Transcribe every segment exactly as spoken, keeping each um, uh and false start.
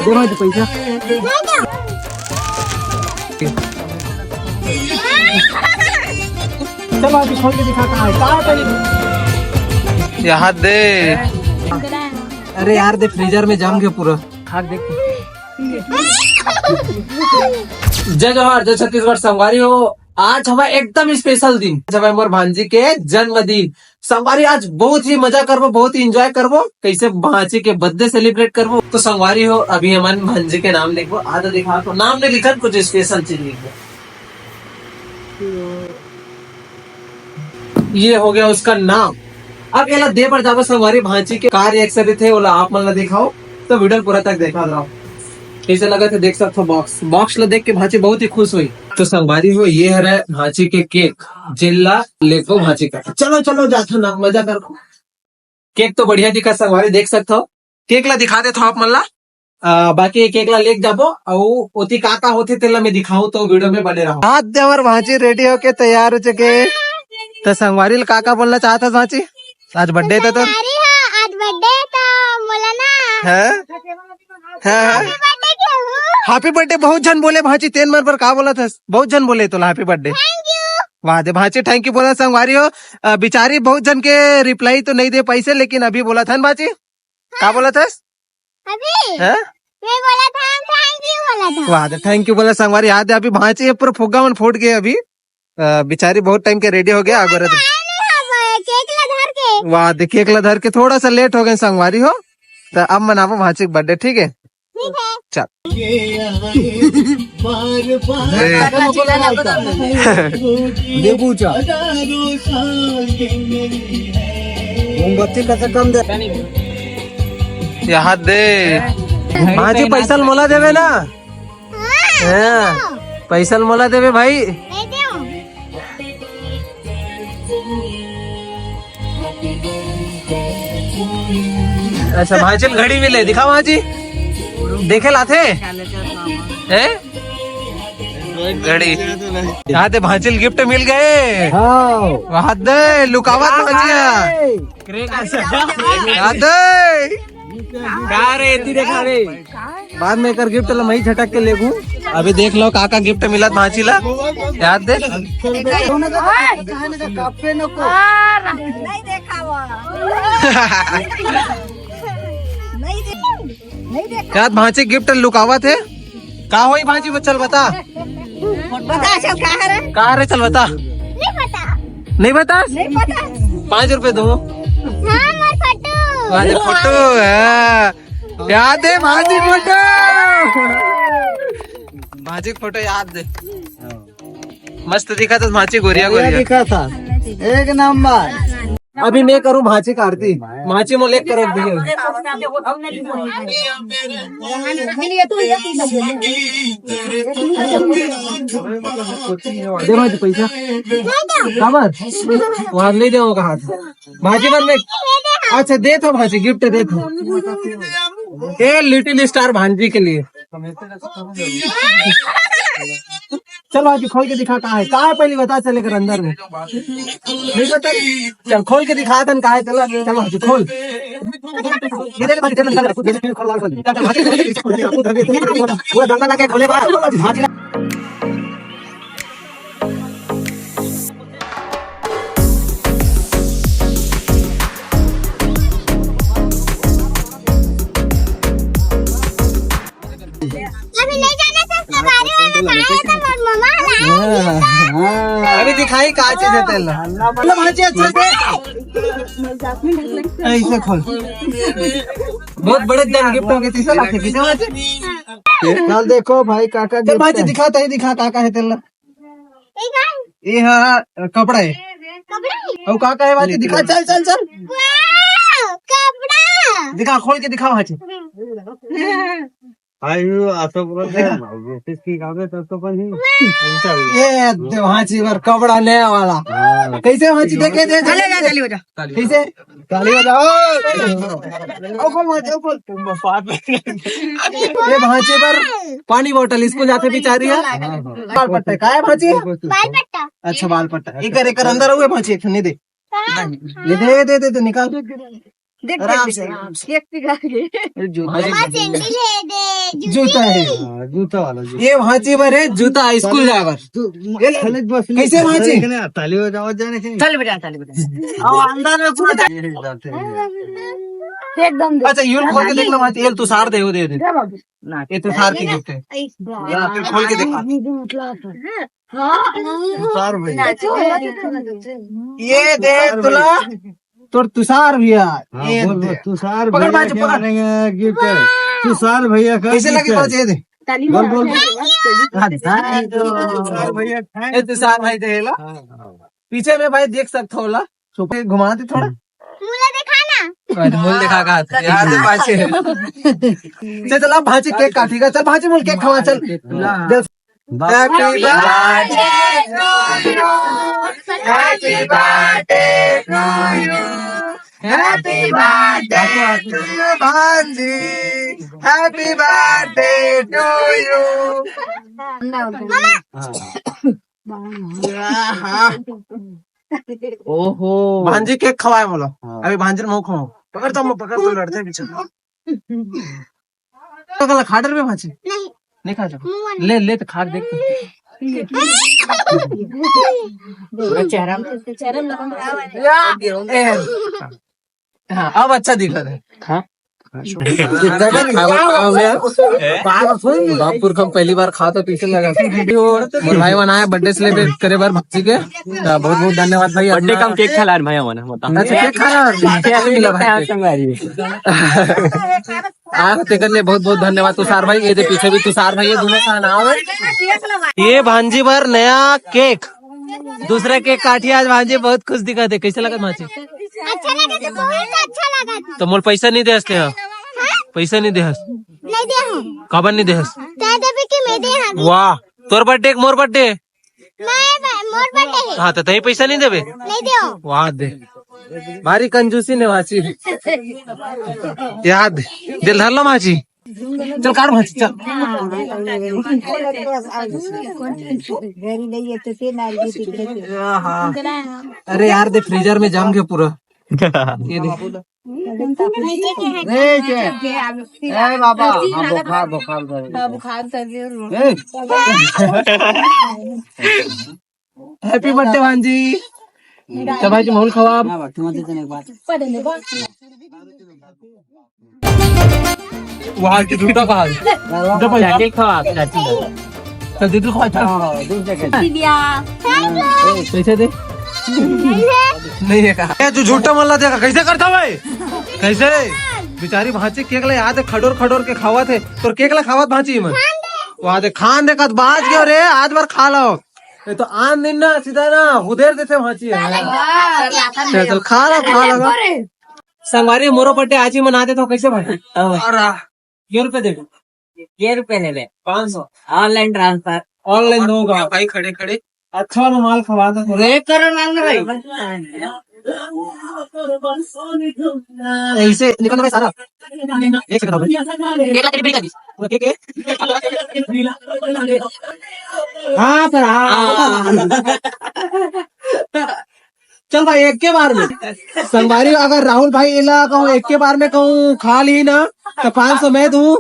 दे भाई पैसा। चलो, अभी खोल के दिखा, कहाँ है, कहाँ है पहले? यहाँ दे। अरे यार, दे, फ्रीजर में जम गया पूरा। खा के देख। जय जोहार, जय छत्तीसगढ़, संगवारी हो। आज हमारा एकदम स्पेशल दिन, आज हमारे मोर भांजी के जन्मदिन। संगवारी, आज बहुत ही मजा करबो, बहुत ही एंजॉय करबो। कैसे भांजी के बर्थडे सेलिब्रेट करबो। तो संगवारी हो, अभी हमन भांजी के नाम लिखबो। आ तो दिखा, तो नाम नहीं लिखन, कुछ स्पेशल चीज लिखबो। ये हो गया उसका नाम। अब एला दे बर जाबो संगवारी, भांची के का रिएक्शन रहिथे, ओला आप मन ला दिखाओ। तो वीडियो पूरा तक देखा रहो। कैसे लगा थे, देख सकते हो बॉक्स, बॉक्स ला देख के भांची बहुत ही खुश हुई। तो संगवारी हो, ये हरे भांची के केक, जेला लेको भांची का। चलो, चलो, जाथो ना, मजा कर। केक तो बढ़िया दिखा संगवारी, देख सकते हो। केक ला दिखा देथो आप मन ला। आ, बाकी ये केक ला लेके जाबो, अउ ओती का का होथे तेला मैं दिखाऊं, तो वीडियो में बने रहो। हाथ दे, हमर भांची रेडी होके तैयार हो चुके। तो संगवारी ला का का बोलना चाहत हस भांची? आज बर्थडे था तो। अरे हाँ, आज बर्थडे तो बोला ना। हैं? हैं? हैप्पी बर्थडे के हूँ। हैप्पी बर्थडे बहुत झन बोले भांची, तेन मन पर का बोला था? बहुत झन बोले तो हैप्पी बर्थडे। Thank you. वाह दे भांची, थैंक यू बोला संगवारी हो। अ, बिचारी बहुत झन के रिप्लाई तो नहीं दे पाइसे, लेकिन अभी बोला था ना भांची? का बोला था? अभी? हैं? मैं बोला था, थैंक यू बोला था। वाह दे, थैंक यू बोला संगवारी। याद है, अभी भांची ये पूरा फुग्गा मन फूट गए अभी। अ, बिचारी बहुत टाइम के रेडी हो गया, आगो रहते। आए नहीं हम, केक ला धर के। वाह दे, केक ला धर के थोड़ा सा लेट हो गए संगवारी हो। तो अब मनाबो भांची के बर्थडे, ठीक है? ठीक है। चल। लेबू चा। मोमबत्ती कम से कम दे। यहाँ दे। भांची पैसा ल मोला देवे ना। हाँ। पैसा ल मोला देवे भाई। दे दो। अच्छा, भांची ल घड़ी मिले, दिखा भांची। देखे लाथे? हैं? घड़ी। यहाँ दे भांची ल गिफ्ट मिल गए। हाँ। वहाँ दे, लुकावत भांची ह। यहाँ दे। का रे, एती देखा रे। बाद में एकर गिफ्ट ला मैं ही झटक के लेगू। अभी देख लो का का गिफ्ट मिलत भांची ला। याद दे। नहीं देखा वो। नहीं देखा। नहीं देखा। याद भांची गिफ्ट लुकावत हे। का होई भांची, चल बता। बता, चल, का है रे? का रे, चल बता। नहीं पता। नहीं बता? नहीं पता। पाँच रुपए दो। हाँ, मोर फोटो। अरे फोटो है। याद है भांजी फोटो। भांजी फोटो याद है। मस्त दिखा तो भांची गोरिया बढ़िया गोरिया। दिखा था। एक नंबर। अभी मैं करूँ भांची का आरती। भांची मोले करो भैया। दे भांजी पैसा। काबर? वहाँ ले जाओ कहाँ से? भांजी मन में। अच्छा, दे तो भांजी, गिफ्ट दे तो। ए, लिटिल स्टार भांजी के लिए। चल भांजी, खोल के दिखा, कहाँ है? कहाँ है, पहले बता, चले कर अंदर में। नहीं पता? चल, खोल के दिखा दन, कहाँ है? चल, चल भांजी, खोल। ये देख भांजी, चल, चल, चल, खोल, खोल, खोल। पूरा गंदा लगे, खोले बाहर। भांजी। अभी नहीं जाना सर, कबाड़ी वाला खाया था, मोर मम्मा लाया। हाँ, हाँ। अभी दिखाई का चीज है तेल। मतलब भांजी अच्छा से। ऐसे खोल। बहुत बड़े जन गिफ्ट हो गए थे सर, आपके किसे बात है? चल देखो भाई, काका चल गिफ्ट भांजी है। दिखा, तही दिखा, काका है तेल। ये का? ये हा, अ, कपड़ा है। कपड़ा है? और का का है भांजी? दिखा, चल, चल, चल। वाह, कपड़ा। दिखा, खोल के दिखा भांजी। आई यू, आ तो बोल दे, नोटिस की कागज तब तो अपन ही। वाह। ये दे भांजी बर कपड़ा नया वाला। हाँ। कैसे भांजी? देखे, दे, दे, चले जा, दे। चले जा। कैसे? ताली बजाओ। ओ, खोल, खोल, खोल। ये भांची बर पानी बोतल, स्कूल जाथे बिचारी है। बाल पट्टा, काय भांची? बाल पट्टा। अच्छा, बाल पट्टा। एकर, एकर अंदर हुए भांची, एक ठन दे। कहाँ? ये दे, दे, दे, दे, निकाल। देख, आराम देख, से, देख। आराम से। एक पिघल गई। भांची। माँ सैंडल है, दे। जूता है। हाँ, जूता वाला जूता। ये भांची बर है जूता, स्कूल जाए बर। तू ये ले, खाली बस ले। कैसे भांची? ताली बजाओ जाने के। चल बेटा, चल बेटा। आओ, अंदर में पूरा ये जाते हैं। एकदम दे। अच्छा, ये खोल के देख लो भांची, ये तुषार दे, वो दे दे। दे बाबू। ना, ये तुषार की गिफ्ट है। ऐस-, या, फिर खोल के दिखा। हाँ। तुषार भाई। ये दे तुला। तोर तुषार भैया। हाँ, ये बोल, दे। बोल, तुषार पकड़ भैया भांची, के पकड़। बनेंगे गिफ्ट। तुषार भैया का कैसे गिफ्ट लगे है। भांची, ये दे। ताली बोल, बोल। हाँ, हाँ, तुषार भैया, thank you। ये तुषार भाई दे ला। हाँ, हाँ। पीछे में भाई देख सकते हो ला, छुपे घुमा दे थोड़ा। मुला दिखा ना। अरे, मुल दिखा का? यार, दे पाछे। चल, चल, अब भांची केक काटेगा। चल, भांची मुल केक खवा, चल। हाँ। चल। Happy birthday to you. Happy birthday to you. Happy birthday to you, भांजी। Happy birthday to you. हाँ। ओहो। भांजी केक खवाए बोलो। हाँ। अभी भांजी मुंह खवाओ। पकड़ तो, पकड़ तो, लड़ते पीछे। तो गला खा डर में भांजी? नहीं। नहीं खा जा। मुंह नहीं। ले, ले तो खा देख। चेहरा में, चेहरा में लगा। या, ए। हाँ, अब अच्छा दिख रहा है। हाँ। बापुर का हम पहली बार खात हन, तो इसे लगा। मोर भाई मन आए birthday celebrate करे बर भांजी के। तो बहुत बहुत धन्यवाद भाई। Birthday का हम केक खा लान भाई, हमन बता। अच्छा, केक खा रहा है? केक मिला भाई। संगवारी। आ, तेकर ले बहुत बहुत धन्यवाद तुषार भाई। ये दे पीछे भी तुषार भाई है, दोनों का नाम है। ये भांजी बर नया केक, दूसरा केक काटी आज भांजी, बहुत खुश दिखत हे। कैसे लगत भांजी? अच्छा लगा तो, बहुत अच्छा लगा था। तो मोल पैसा नहीं दे हस ते हा? हाँ? पैसा नहीं दे हस? नहीं दे हूँ। काबर नहीं दे हस? कह देबे कि मैं दे हूँ। वाह, तोर birthday के मोर birthday? मैं ब-, मोर birthday है। हाँ, तो तही पैसा नहीं देबे? नहीं दे हूँ। वाह दे, भारी कंजूसी ने भांजी। याद दिल धर लो भांजी। चल काट भांजी, चल। अरे यार, दे freezer में जम गया पूरा। ये दे। ए बाबा, हाँ, बुखार, बुखार कर। हाँ, बुखार कर दिया। ए। Happy birthday भांजी। तो भांजी माहौल खवाब। वहाँ की जूता कहाँ है? चाची खवाब, चाची। चल दीदी खवा, चल। दिव्या। पैसे दे। नहीं है कहा। ए, तू झूठा मल्ला देखा, कैसे करता भाई? कैसे? बेचारी भांजी केक ला याद है, खडोर खडोर के खावत हे। तोर केक ला खावत भांजी मन। वहाँ दे खान देखत बाज गयो रे, आज बार खा लो। ये तो आन दिन ना सीधा ना हुदेर देते भांजी है। चल, चल, खा ला, खा ला। संगवारी मोरो birthday आज ही मना दे तो कैसे भाई? अरे। के रुपए देबे? के रुपए लेबे? पाँच सौ। Online transfer। Online होगा। भाई खड़े खड़े। अच्छा वाला माल खवा दो। रे करो ना भाई। ऐसे निकल भाई सारा। एक सेकंड भाई। एक लाख रुपए का दी। ओके, के? हाँ सर, हाँ। चल भाई, एक के बार में। संगवारी, अगर राहुल भाई इला कहूँ, एक के बार में कहूँ, खा ली ना, तो पाँच सौ मैं दूँ,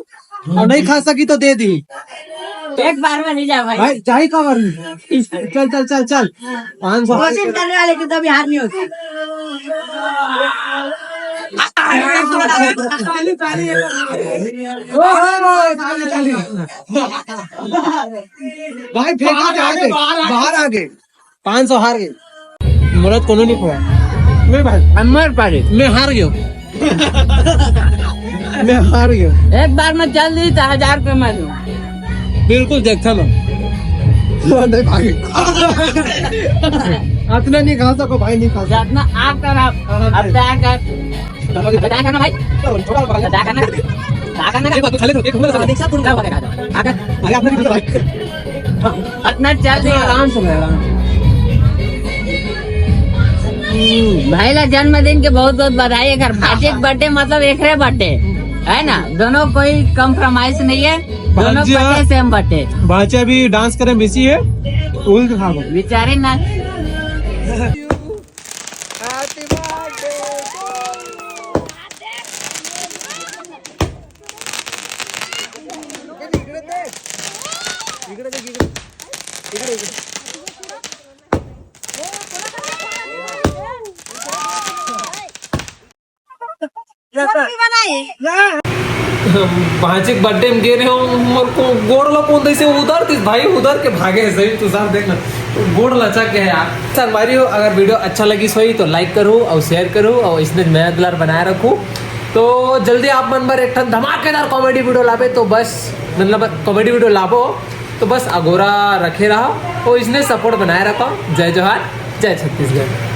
और नहीं खा सकी तो दे दी। एक बार में नहीं जा भाई। भाई, जाही का बार में? चल, चल, चल, चल। पाँच सौ। कोशिश करने वाले की कभी हार नहीं होती। ओहो, ताली, ताली। भाई, फेंका बाहर आ गए, बाहर आ गए। पाँच सौ हार गए। मोला तो कोनो नहीं खोया। मैं भाई। अमर पारे। मैं हार गयो। मैं हार गयो। एक बार में चल दी तो हजार रुपये मैं दूँ। बिल्कुल देखता मैं। नहीं भाई। अतना नहीं खा सको भाई, नहीं खा सको। अतना आप कर, आप, हाँ, हाँ, अब भाई। क्या कर? बताया था ना भाई? बताया था ना? बताया था ना? एक बात तो खा ले तो, एक घूमना साला। अरे, आपने भी भाई। अतना चल रही है। आराम से भाई, आराम से। भाई ला जन्मदिन के बहुत बहुत बधाई। एकर भांजी के birthday मतलब एकरे birthday है ना, दोनों कोई compromise नहीं है, दोनों भांजी birthday same birthday। भांजी अभी dance करे में busy है, उल्ट खा गो। बेचारे ना। Happy birthday to you। भांचे के बर्थडे में गे रहे हो, मोर को गोड़ ला कोन तइसे उधर दिस भाई, उधर के भागे हे सही। तुषार देखना, गोड़ लचक गया यार। संगवारी हो, अगर वीडियो अच्छा लगिस होही तो लाइक करो और शेयर करो और इसने नया दुलार बनाए रखो। तो जल्दी आप मन बर एक ठन धमाकेदार कॉमेडी वीडियो लाबे, तो बस मतलब कॉमेडी वीडियो लाबो, तो बस अगोरा रखे रहो और इसने सपोर्ट बनाए रखो। जय जोहार, जय छत्तीसगढ़।